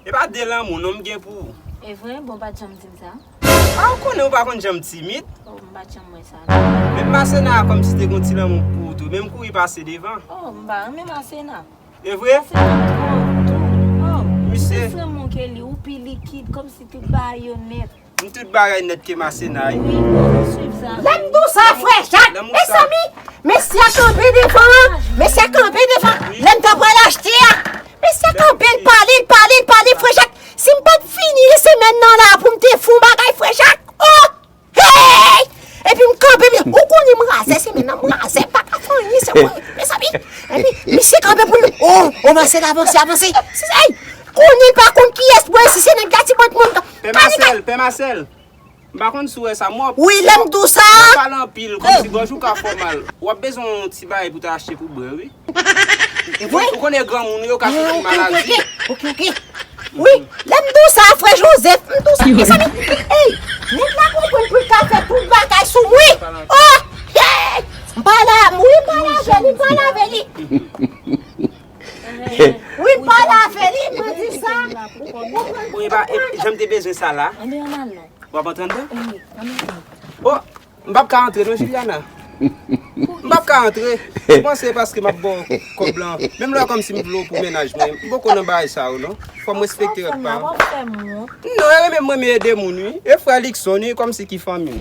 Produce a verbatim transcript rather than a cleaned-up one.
E pa de lanmou non m gen pou ou. E vre? Bon, ou pa t janm di m sa. A, ou konnen ou pa konn janm timid. Oh, m pa t janm wè sa non. Menm Masena a kòmsi te gon ti lanmou pou ou tou, menm kouri pase devan. Oh, m pa renmen Masena. E vre? Masena twò tou. Oh, m plis renmen w ke li, ou pi likid, kòmsi tout bagay yo nèt. M tout bagay nèt ke Masena wi. Wi, m swiv sa. Lè m di w sa, frè Jak, mezanmi, mesye a kanpe devan an, mesye a kanpe devan lè m ta pral achte a. Mesye a kanpe, l pale, l pale, l pale, frè Jak. Si m pa t vini semèn nan la pou m te fè yon bagay, frè Jak, oh! Hey! Epi m kanpe, m di, ou konnen m razè semèn nan, m razè, m pa ka fè anyen, se mwen, mezanmi. Epi, misye kanpe pou l, oh, oh, Masena, avanse, avanse. Hey! Konnen pa konn kiyès mwen, si se nèg la ti bòt moun. Pè Masèl, pè Masèl. M pa konn si w wè sa, m wè w ap. Wi, lè m di w sa. W ap pale anpil, kòmsi gòj ou ka fè w mal. W ap bezwen yon ti bagay pou w ta achte pou bwè, wi. Ou konnen granmoun yo ka soufri maladi. Ok, ok, ok. Wi, lè m di w sa, frè Jozèf, m di w sa, mezanmi. Ey, nèg la konprann pou l ka fè tout bagay sou mwen. Oh! Hey! M pale, wi, m pale avè li, m pale avè li. Wi, m pale avè li, mwen di sa. Ou konprann? Wi, pa, e, jan m te bezwen sa la. Anben, ann al non. W ap antre anndan? Wi, ann al non. Oh, m p ap ka antre non, Juliana. M p ap ka antre. Ou panse paske m ap ba w kòb lan? Menm lè kòmsi m vle w pou mennaj mwen, m poko nan bagay sa yo non. Fò m respekte règ pa m. Non, e renmen m renmen ede moun wi. E frè Likson wi, kòmsi ki fanmi m.